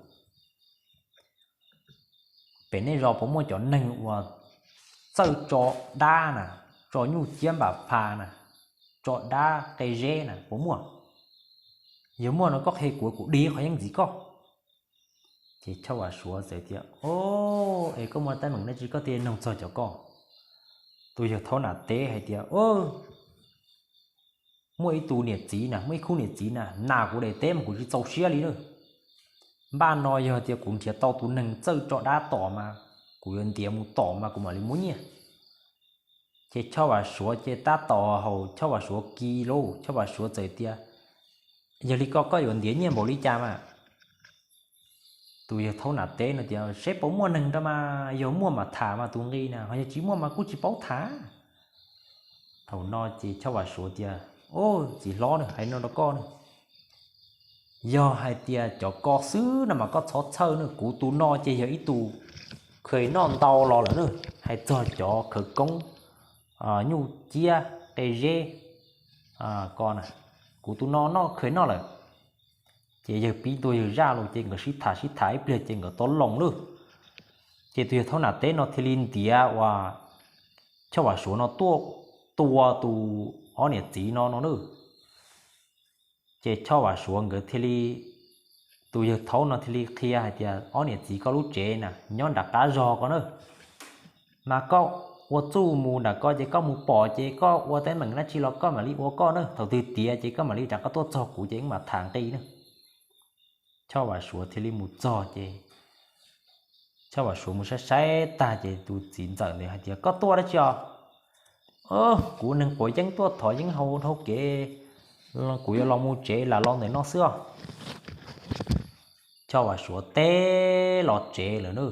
pem nej zos puas muaj cov neeg uas txawj tso dab na, tso nyuj ciab npam pha na, tso dab qe zeb na, puas muaj? Yog muaj no koj qhia kuv, kuv dig qhov yeeb ntxiv koj. Ces Choj Vam Suav txawm tias, O, es koj muaj teeb meem dab tsi koj thiaj noog txog cov koj? Tus yawg thaub nam teb hais tias, Muaj ib tug niam txiv na, muaj ib khub niam txiv na, nas kuv daim teb mas kuv tsis txaus siab li na. Npaj no yog tias kuv nrhiav tau tus neeg txawj tso dab tom mas kuv yuav ntiav mus tom mas kuv mam li muab nyiaj. Ces Choj Vam Suav ces tab tom haus Choj Vam Suav kis lauj, Choj Vam Suav txawm tias, Yog li koj, koj yuav ntiav nyiaj npaum li cas mas? Tus yawg thaub nam teb no tias, Seb puas muaj neeg rau mas, yog muaj mam tham mas tus nqi na, ho yog tsis muaj mas kuj tsis paub tham. Thaum no ces Choj Vam Suav tias, O, txiv hlob na, hais no rau koj na, yog hais tias cov ko xwb no mas koj txhob txhawj na, kuv tus no ces yog ib tus kheev noj ntau los lawm na, hais txog cov khawv koob nyuj ciab qe zeb ko na, kuv tus no noj kheev noj lawm. Ces yawg pib ntua yawg zaj los ces nkawd sib tham sib tham ib pliag ces nkawd tau loo lawm. Ces tus yawg thaub nam teb no thiaj li ntiav uas Choj Vam Suav no tuaj tua tus ob niam txiv no no na. Ces Choj Vam Suav nkawd thiaj li, tus yawg thaub no thiaj li qhia hais tias, Ob niam txiv koj lub tsev na nyob nram qab zog ko na, mas koj ua txuj mus nram ko ces koj mus pom ces koj ua teeb meem dab tsi los koj mam li ua koj na, thaum twg tiav ces koj mam li rov qab tuaj txog kuv ces wb mam tham nqi na. Choj Vam Suav thiaj li mus txog ces Choj Vam Suav mus saib saib tag ces tus txiv ntxawm ntawd hais tias, Koj tuaj dab tsi os? Kuv neeg quav yeeb tuaj thov yeeb haus dhau kev, kuv yuav los mus tsev lam los ntawm no xwb os. Choj Vam Suav teb los tsev lawm na.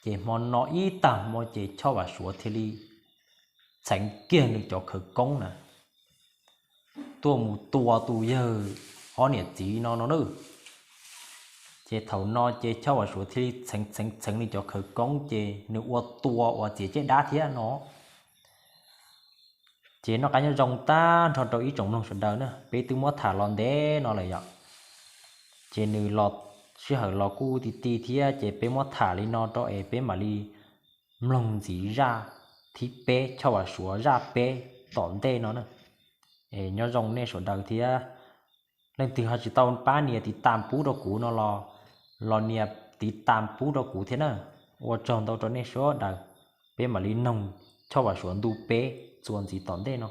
Ces hmo no ib tag hmo ces Choj Vam Suav thiaj li txheev kiag nws cov khawv koob na tuaj mus tua tus yawg ob niam txiv no no na. Ces thaum no ces Choj Vam Suav thiaj li txheev txheev txheev nws cov khawv koob ces nws ua tua uas txiav caj dab thiab no. Ces noj qab nyob zoo tag nrho rau ib tsoom mloog sawv daws na, peb twb muab tham los ntev no lawm yom. Ces nws los, sij hawm los kuj ti ti thiab ces peb muab tham li no rau es peb mam li mloog ntxiv zaj thib peb, Choj Vam Suav zaj peb tom ntej no na. Es nyob zoo nej sawv daws thiab. Leej twg ho tsis tau pab nias tiv tam pub rau kuv no los, los nias tiv tam pub rau kuv thiab na. Ua tsaug ntau rau nej sawv daws. Peb mam li noog Choj Vam Suav ntu peb txuas ntxiv tom ntej no.